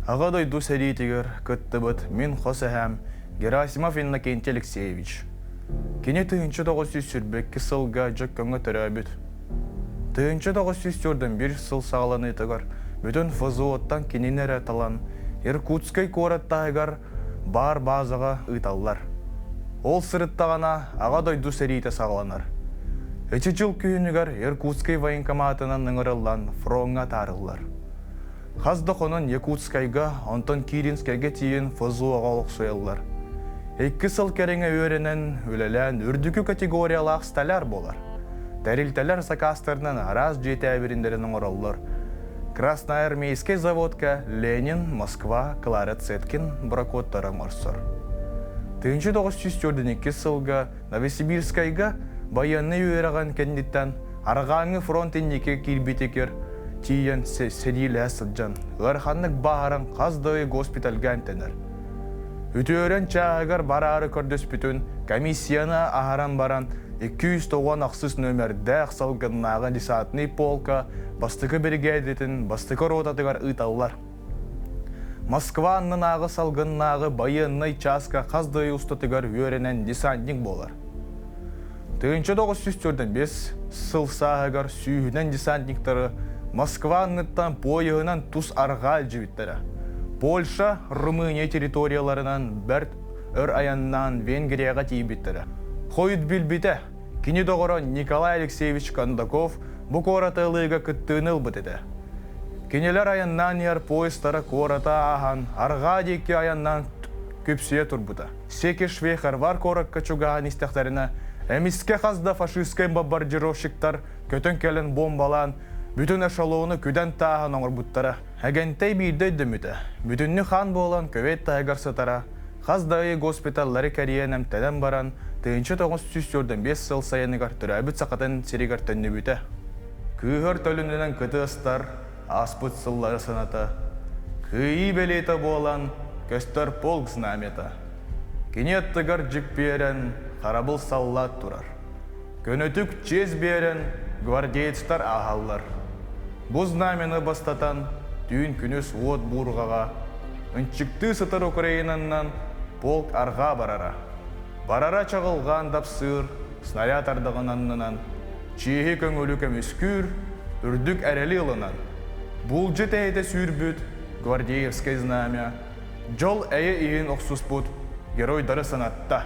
Аҕа дойду сэриитигэр кыттыбыт мин хос эһээм Герасимов Иннокентий Алексеевич. Кини 1922 сылга Дьөккөҥҥө төрөөбүт. 1941 сыл саҕаланыытыгар бүтүн ФЗО-ттан кинини эрэ талан Иркутскай куорат таһыгар баар баазаҕа ыыталлар. Ол сырыттаҕына Аҕа дойду сэриитэ саҕаланар. Ити дьыл күһүнүгэр Иркутскай военкоматынан ыҥырыллан фроҥҥа атаарыллар. Хас да хонон Якутскайга, онтон Киринскэйгэ тиийэн ФЗО-ҕа олохсуйаллар. Икки сыл кэриҥэ үөрэнэн, үлэлээн үрдүкү категориялаах столяр буолар. Тэрилтэлэр сакаастарынан араас дьиэ тээбириннэрин оҥороллор. Красноармейскай заводка Ленин, Москва, Клара Цеткин бракоттары оҥорсор. 1942 сылга Новосибирскайга байыаннай үөрэҕин кэнниттэн Арҕааҥҥы фронт инники киирбитигэр тиийэн сэриилэһэ сылдьан, ыараханнык бааһыран хас да ый госпитальга эмтэнэр. Үтүөрэн чааһыгар бараары көрдөспүтүн комиссияны аһаран баран 298 нүөмэрдээх салгыннааҕы десантный полка бастакы биригээдэтин бастакы ротатыгар ыыталлар. Москва аннынааҕы салгыннааҕы байыаннай чааска хас да ый устатыгар үөрэнэн десантник буолар. 1945 сыл сааһыгар сүүһүнэн десантниктары Москва анныттан поеһынан тус арҕаа илдьибиттэрэ. Польша, Румыния территорияларынан бэрт өр айаннаан Венгрияҕа тиийбиттэрэ. Хойут билбитэ, кини доҕоро Николай Алексеевич Кондаков бу куораты ылыыга кыттыыны ылбыт этэ. Кинилэр айаннаан иһэр поезтара куораты ааһан, арҕаа диэки айаннаан күпсүйэ турбута. Секешвей-Харвар куоракка чугаһаан истэхтэринэ, эмискэ хас да фашистскай бомбардировщиктар көтөн кэлэн буомбалаан, бүтүн эшелону күдэн тааһан оҥорбуттара. Эгэнтэй биирдэ өйдөммүтэ. Бүтүннүү хаан буолан кювет таһыгар сытара, хас да ый госпиталлары кэрийэн эмтэнэн баран, 1945 сыл сайыныгар төрөөбүт Сахатын сиригэр төннүбүтэ. Кыыһыр төлөнүнэн кытыастар, ааспыт сыллары саната, кыайыы бэлиэтэ буолан көстөр полк знамята. Кини аттыгар дьиппиэрэн харабыл саллаат турар. Көнөтүк чиэс биэрэн гвардеецтар ааһаллар. Бу знамяны бастатан түүн-күнүс уот буурҕаҕа ынчыктыы сытар Украинаннан полк арҕаа барара. Барара чаҕылҕаан дапсыыр, снаряд ардаҕын аннынан, чиэһи көҥүлү көмүскүүр, үрдүк эрэли ылынан, буулдьа тэһитэ сүүрбүт Гвардеевскай знамя, дьол эйэ иһин охсуспут геройдары санатта.